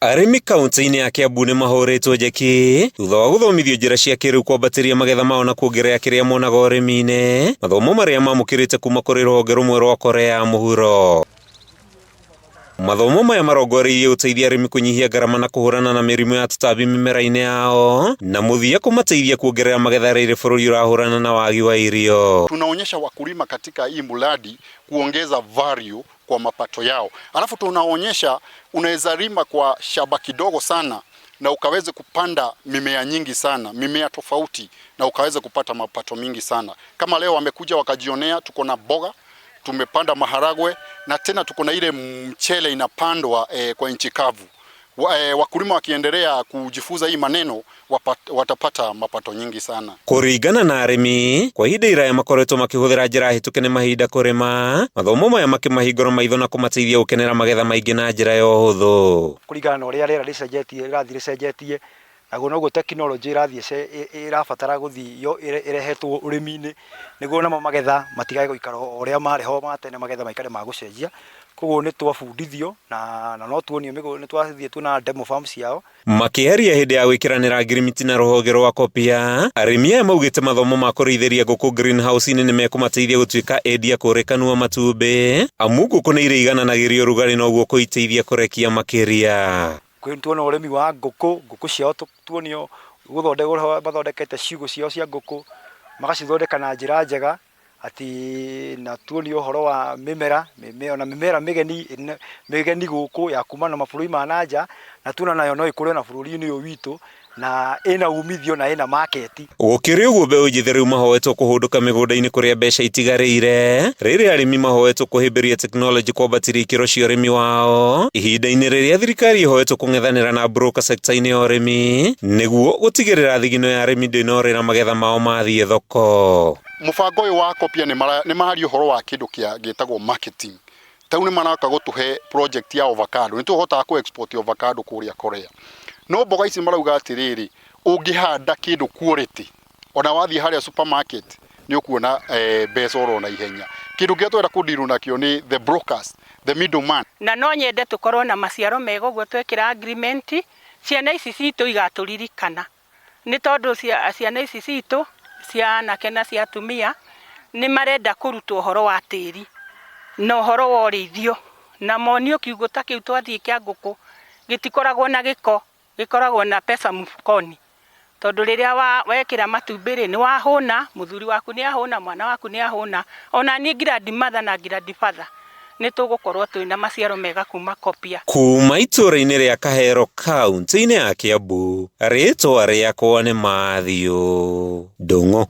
Arĩmi kauntĩ-inĩ ya Kiambu nĩ mahũrĩtwo njeki thutha wa gũthomithio njĩra cia kĩrĩu kwambatĩria magetha mao na kuongerera kĩrĩa monaga ũrĩmi-inĩ, mathomo marĩa mamũkĩrĩte kuma kũrĩ rũhonge rũmwe rwa Korea ya Mũhuro. Mathomo maya marongoreirie gũteithia arĩmi kũnyihia ngarama na kũhũrana na mĩrimũ ya tũtambi mĩmera-inĩ yao na mũthia kũmateithia kuongerera magetha rĩrĩ bũrũri ũrahũrana na wagi wa irio. Tunaonyesha wakulima katika hii mradi kuongeza value kwa mapato yao, alafu tunaonyesha unaweza lima kwa shamba kidogo sana na ukaweze kupanda mimea nyingi sana, mimea tofauti, na ukaweze kupata mapato mingi sana. Kama leo wamekuja wakajionea, tuko na mboga tumepanda maharagwe na tena tuko na ile mchele inapandwa kwa nchi kavu. Wakulima wakiendelea kujifunza hii maneno watapata mapato nyingi sana. Kũringana na arĩmi, kwa ihinda iraya makoretwo makĩhũthĩra njĩra hĩtũke nĩ mahinda kũrĩma, mathomo maya makĩmahingũra maitho na kũmateithia gũkenera magetha maingĩ na njĩra ya ũhũthũ. Kũringana na ũrĩa rĩera rĩcenjetie, rĩrathiĩ rĩcenjetie, naguo noguo tekinoronjĩ ĩrathiĩ ĩrabatara gũthiĩ ĩrehetwo ũrĩmi-inĩ, nĩguo namo magetha matigage gũikara o ũrĩa marĩ ho ma tene, magetha maikare ma gũcenjia. Koguo nĩ twabundithio na no tuonio nĩ twathiĩ tuona demo farm ciao. Makĩaria hĩndĩ ya gwĩkĩranĩra ngirimiti na rũhonge rwa Kopia, arĩmi aya maugĩte mathomo ma kũrĩithĩria ngũkũ greenhouse-inĩ nĩ mekũmateithia gũtuĩka endia kũrĩkanua matumbĩ, amu ngũkũ nĩ irĩigananagĩria ũrugarĩ noguo kũiteithia kũrekia makĩria. Tuona ũrĩmi wa ngũkũ, ngũkũ ciao tuonio gũthondeka mathondekete ciugũ ciao cia ngũkũ, magacithondeka na njĩra njega, atĩ na tuonio ũhoro wa mĩmera, ona mĩmera mĩgeni mĩgeni gũkũ ya kuma na mabũrũri ma na nja, na tuona nayo no ĩkũre na bũrũri-inĩ ũyũ witũ, na ĩna umithio na ĩna market. Gũkĩrĩ ũguo mbeũ njĩthĩ rĩu mahoetwo kũhũndũka mĩgũnda-inĩ kũrĩa mbeca itigarĩire, rĩrĩ arĩmi mahoetwo kũhĩmbĩria tekinoronjĩ kwambatĩria ikĩro cia ũrĩmi wao, ihinda-inĩ rĩrĩa thirikari ĩhoetwo kũng'ethanĩra na broker sector-inĩ ya ũrĩmi nĩguo gũtigĩrĩra thigino ya arĩmi ndĩnorĩra magetha mao mathiĩ thoko. Mũbango ũyũ wa Kopia nĩ mararia ũhoro wa kĩndũ kĩa gĩtagwo marketing. Tau nĩ maraka gũtũhe project ya avocado, nĩ tũhotaga kũ export avocado kũrĩa Korea. No mboga ici marauga atĩrĩrĩ, ũngĩhanda kĩndũ quality, ona wathiĩ harĩa supermarket nĩ ũkuona mbeca oro na ihenya. Kĩndũ kĩrĩa twenda kũ deal nakĩo nĩ the brokers, the middleman. Na no nyende tũkorwo na maciaro mega ũguo twekĩra agreement, ciana ici citũ igatũririkana. Nĩ tondũ ciana ici citũ cia anake na cia atumia nĩ marenda kũrutwo ũhoro wa tĩri na ũhoro wa ũrĩithio, na monio kiugũ ta kĩu twathiĩ kĩa ngũkũ gĩtikoragwo na gĩko, gĩkoragwo na pesa mfukoni. Tondũ rĩrĩa wekĩra matumbĩ rĩ, nĩ wahũna, mũthuri waku nĩ ahũna, mwana waku nĩ ahũna, ona niĩ grandmother na grandfather nĩ tũgũkorwo twĩna maciaro mega kuma Kopia. Kuma itũũra-inĩ rĩa Kahero kauntĩ-inĩ ya Kiambu, rĩtwa rĩakwa nĩ Matthew Ndung'u.